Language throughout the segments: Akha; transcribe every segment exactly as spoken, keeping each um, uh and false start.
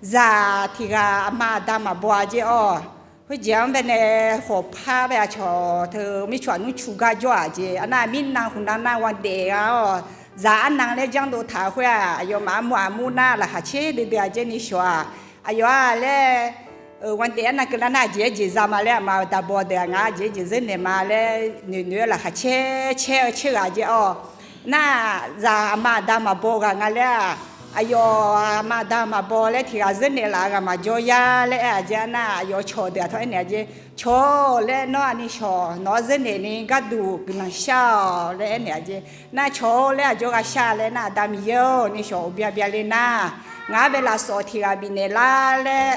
Zaq tiq ghaq aqma aqda maqbaw-a jeq-awq. Khoerjeq-anr baenae khawqpar bae aqcawq teu mircawq aqnmr cu gar jawr-aq jeq. Arnar mirnan huqnan nar wandaef nga-awq. Zaq arnan laer janrdov taq khoer-aq, aqyawfmaf armur aqmur nar laqkhaq caer duidui-aq jeq ni shawq-aq. Aqyawf-aq laer, wandaef arnan keuvlar nar aqjeq-aer jeq za ma laer aqma aqda baw deuq-aq, ngar aqjeq-aer jeq zeur naeq ma laer noeq noeq-aer laqkhaq caer caer-eu caer ghaq jeq-awq. Nar zaq aqma aqda maqbaw ghaq nga laer-aq, aqyawf aqma aqda maqbaw laer tiq ghaq zeur naeq laf-eu ghaq maqjawr ya laer aer-aq jeq. Nar aqyawf cawq deuq-aq tawr aernaeq-aq jeq, Cawq-awq laer nawr aqni shawq nawq-anr zeur naeq ni gharduq guiqlanq shar-awq laer aernaeq-aq jeq. Nar cawq-awr laer aqjox ghaq shar laer nar, Aqda Miqyaer-awr ni shawq uqbya bya le nar, ngaq-anr bae lafsawq tiq ghaq bifnaeq lar laer,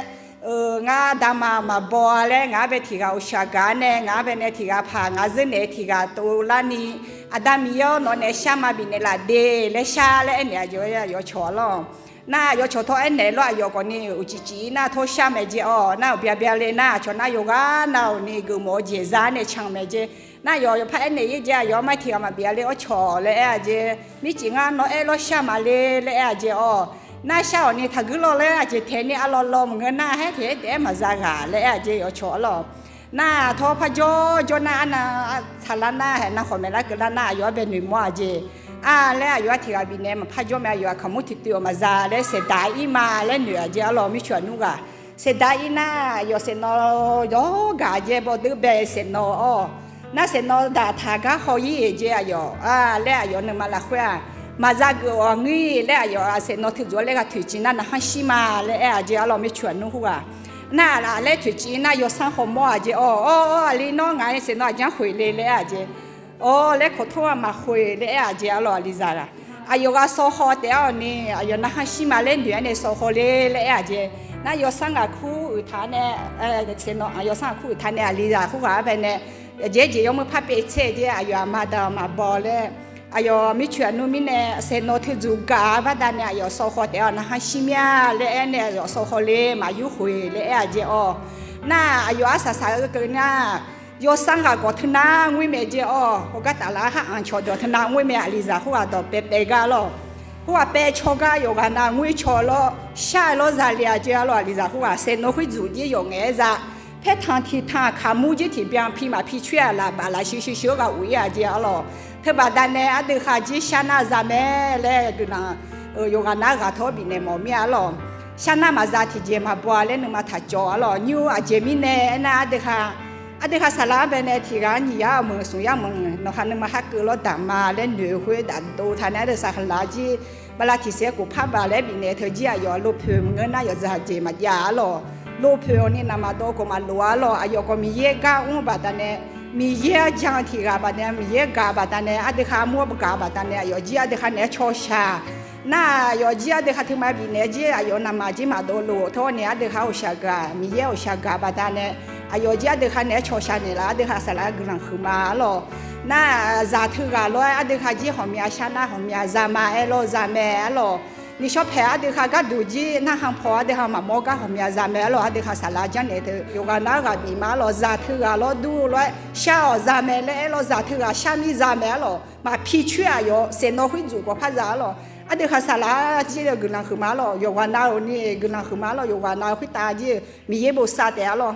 ngar dama maqbaw-a laer ngaq-anr bae tiq ghaq uqshaq gaq-ar nae ngaq-anr bae nae tiq ghaq paq ngaq zeur naeq tiq ghaq tov larni, Aqda Miqyaer-awr nawq nae shar ma bifnaeq laf de laer shar laer aernaeq-aq jeq. Aqyawf cawq-awq lawr. Nar aqyawf cawq tawr aernaeq lawr aqyawf khawfni uqcif cif-ir nar tawr shar mae jeq-awq. Nar uqbya bya le nar aqcawq nar yawqghaq nav-euq ni geufmawf-eu jeq za-ar nae can mae jeq. Nar aqyawf yawqpar aernaeq-ir jeq aqyawf-anr mar tiq ghaq maqbif-a le-awr cawq laer aer-aq jeq. Mircif ngar nawr aer lawr shar ma le laer aer-aq jeq-awq. Nar shar-awq ni taqguir lawr laer aqjeq taeq ni arlawr lawr maqngeur nar haer taef-aer taef-aer maqza ghaq laer aer-aq jeq yawf cawq-awr lawr. Nar tawr parjawr jawr nar arnav saqlar nar haeq nav khawf maeqlar keuvlar nar aqyawf-anr bae noeqmawr-aq jeq. Ar laer aqyawf-anr tiq ghaq bifnaeq maqpar jawr mae aqyawf-aq kaqmur tiqtoeq-awq maqza laer saeqdaq-ir ma laer noeq-aq jeq arlawr mircuf aqnmr ghaq. Saeqdaq-ir nar aqyawf saeqnawv yawr gaq jeq bawdeur bae saeqnawv-awr. Nar saeqnawv daqtaq gar haw-ir-euq jeq aqyawf-a laer aqyawf nuima lafkhoer-aq, maqza geuf-awq ngir laer aqyawf saeqnawv teudzuf-awr laer ghaq toeqciv nar narhar shir ma laer aer-aq jeq arlawr mircuf aqnmr khoerghaq. Nar aqlaer toeqciv nar yawsanr khawf mawr-aq jeq-awr, awr-awr aqli nawr ngaq-aer saeqnawv aqjanr khoeq le laer aer-aq jeq. Awr laer kawq tawr-aq maqkhoeq laer aer-aq jeq arlawr aqlizaq ghaq. Aqyawf ghaq sawv haw taef-awr ni aqyawf narhar shir ma laer noeq-aer nae sawv haw le laer aer-aq jeq. Nar yawsanr ghaq kur uiqtaq nae, saeqnawv yawsanr ghaq kur uiqtaq nae aqlizaq khoerghaq-anr bae nae, aqjeq-aer jeq yawmuiq par pyaev tser jeq aqyawf aqma daq maqbaw laer, aqyawf mircuf aqnmr mirnae saeqnawv teudzuf gaq-a baqdanae aqyawf sawv haw taef-awr narhar shir mir-a laer aer nae aqyawf sawv haw le maqyur khoeq laer aer-aq jeq-awr. Nar aqyawf arsaq saq-eu keuv nar, yawsanr ghaq gawq teunar ngoer mae jeq-awr, hawgar taf laf-ar khar anq cawq dawq teunar ngoer mae aqlizaq khoerghaq dawq paev paev gar lawr. Khoerghaq paev caw gar yawqghaq nav ngoer caw lawr shar-eu lawr zale-aq jeq arlawr aqlizaq khoerghaq saeqnawv khoerdzuq jir yawqngaef-aer za. Paertanq tiqtanq kaqmur jir tiqbyan pi maq pi coer-aq laf baf laf shir shir shir-awr ghaq of-ir-aq jeq arlawr. Teubaqda nae aqdui khaq jir sharnar za mae laer guiqlanq yawqghaq nar ghaq tawr bifnaeq mawf mir-a arlawr. Sharnar maqza tiqjeq maqbaw-a laer nuima taq cawv arlawr. Nymr aqjeq mirnae aernar aqdui khaq, aqdui khaq saqlaq-anr bae nae tiq ghaq-anr nyiq yar-awq meuq smq yar meuq nawq khaq nuima khar keuv lawr daq ma laer noeq khoer daf dov taq nae aqdui saqlaq jir bala tiq saer khof par baq laer bifnaeq teu jir aqyawf lovpoeq maqngeur nar yawqzaq jeq maqjav arlawr. Lovpoeq-awq ni naqmaq dawv khawf maqlof-a arlawr. Aqyawf khawf Miqyaer gar mr-eu baqdanae, Miqyaer-anr jan-eu tiq ghaq baqdanae, Miqyaer gaq baqdanae, aqdui khaq mr-awr gaq baqdanae aqyawf jir aqdui khaq naeq-aer cawshaq. Nar aqyawf jir aqdui khaq teumav bifnaeq jir aqyawf navmaqjir maqdov lof tawr-awr ni aqdui khaq-awr ghawqshaq gaq, Miqyaer ghawqshaq gaq baqdanae, aqyawf jir aqdui khaq naeq-aer cawshaq naeqlaf aqdui khaq saqlaq guiqlanq huiqma arlawr. Nar zaq teughaq lof-aer aqdui khaq jir ghawqmya sharnar ghawqmya za ma aer lawr za mae arlawr. Nyiq shawr paeq aqdui khaq gharduq jir narkhan paw aqdui khaq maqmawr gar ghawqmya za mae arlawr. Aqdui khaq saqlaq janrnaeq teu yawqghaq nav-aer ghaq bif ma arlawr. Zaq teughaq lawr dur lof-aer shar-awq za mae laer aer lawr. Zaq teughaq shar mir za mae arlawr. Maqpi coer aqyawf saeqnawv khoerdzuq gawqpar za arlawr. Aqdui khaq saqlaq jir guiqlanq huiqma arlawr. Yawqghaq nav-euq ni guiqlanq huiqma arlawr. Yawqghaq nav-eu khoertav jir Miqyaer bosav taef arlawr.